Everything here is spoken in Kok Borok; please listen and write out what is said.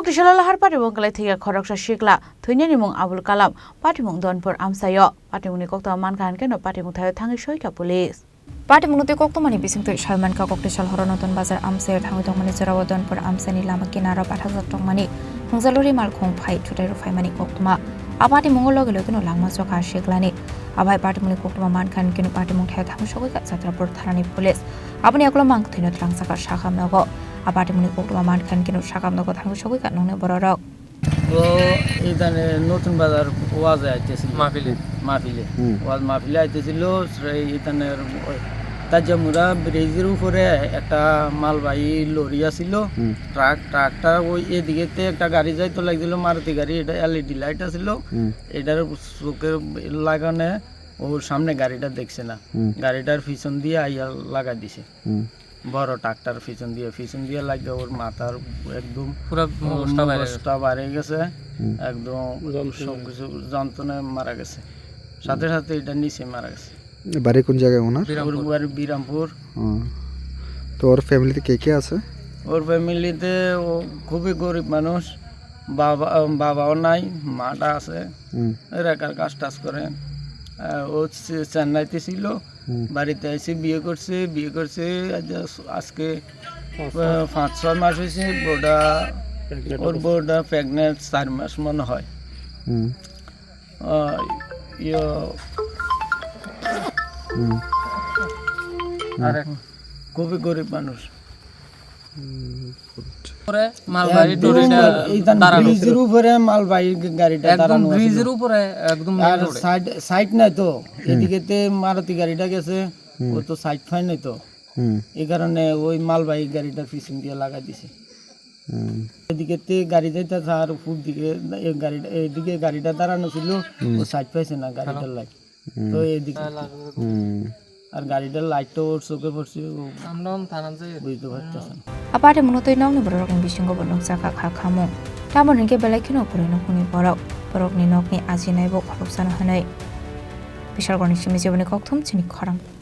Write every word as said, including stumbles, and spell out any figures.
Kokti salo lahar patimung kwlai thwiya khoroksa sikla, thwinani mung Abul Kalam, patimung Donpur amsaio. Patimungni koktwma mankha hinkhe no patimung thaio thangwi soika police. Patimungno tei koktwmani bisingtwi saimankha, Kokti sal horo Notun Bazar amsaio thangwi tongmani jorao Donpur amsaini lama kinaro bathajak tongmani hwngjalori malkhung phai thutai rwphaimani koktwma. A patimungo logi logino langma chokha siklani. Abai patimungni koktwma mankha hinkhe no patimung thaio thangwi sogwikha Chhatrapur thanani police. Aboni yagulo mangthwino twlangjakha sakhamnogo. A patimungni koktwma mankha hinkhe no sakhamnogo thangwi sogwikha nokni bororok. ও এখানে নতুন বাজার ওয়াজে আইতেছিল। মাহফিলে। মাহফিলে। হুম। ওয়াজ মাহফিলে আইতেছিল, সেই এখানে ওই তাজামুরা ব্রিজের উপরে একটা মালবাহী লরি আছিল। হুম। ট্রাক, ট্রাকটা ওই এদিকেতে একটা গাড়ি যাইতো লাগছিল, মারুতি গাড়ি, এটা এলইডি লাইট আছিল। হুম। এটার চোখের লাগানে ও সামনে গাড়িটা দেখছে না। হুম। গাড়িটার পিছন দিয়ে আইয়া লাগা দিছে। হুম। বড় ট্রাকটার পিছন দিয়ে, পিছন দিয়ে লাগে ওর মাথার একদম পুরা ও অবস্থা বাইরে গেছে। মগজটা বাইরে গেছে, হুম। একদম যন্ত্রণায়। সবকিছু যন্ত্রণায় মারা গেছে। সাথে হুম। সাথে এটা নিচে মারা গেছে। বাড়ি কোন জায়গায় ওনার? বিরামপুর। ওর বাড়ি বিরামপুর। হুম। তো ওর ফ্যামিলিতে কে কে আছে? ওর ফ্যামিলিতে ও খুবই গরিব মানুষ, বাবা, বাবাও নাই, মাটা আছে। হুম। এলাকার কাজ টাজ করে। আহ, ও চে-, চেন্নাইতে ছিল, হুম। বাড়িতে এসে বিয়ে করছে, বিয়ে করছে আজ, আজকে, পাঁচ আহ, মাস। পাঁচ ছয় মাস হয়েছে। বউটা, প্রেগনেন্ট ওর অবস্থা। বউটা প্রেগনেন্ট চার মাস মনে হয়। হুম। আহ, ইয়ো, হুম। হুম। আরে। খুবই গরিব মানুষ। হুম, বুঝছি। উপরে মালবাহী একদম টরিটা এই তান দাঁড়ানো। ব্রিজের উপরে মালবাহী গাড়িটা একদম দাঁড়ানো আছিল। ব্রিজের উপরে, একদম মেইন আর রোডে। সাইড, সাইড নাই তো, হুম। এদিকেতে মারুতি গাড়িটা গেছে, হুম। ও তো সাইড পায় নাই তো। হুম। এই কারণে ওই মালবাহী গাড়িটা পিছন দিয়ে লাগাই দিছে। হুম। এদিকেতে গাড়ি যাইতেছে আর উপর দিকে, এই গাড়িটা, এদিকে গাড়িটা দাঁড়ানো ছিল, হুম। ও সাইড পাইছে না গাড়িটার লাগি। হুম। তো এদিকে হুম। আর গাড়িটার লাইটটা ওর চোখে পড়ছে, ও আমরাও থানা যাই। বুঝতে পারতেছে না। A patimungno twi nokni bororokni bisingo bo nukjakha kha khamung. Tamoni hinkhe belai kheno kwrwi nukhungni borok, borokni nokni ajinai bo khoroksano hwnwi. Bishalgarhni simi jeboni kokthum chini khorang.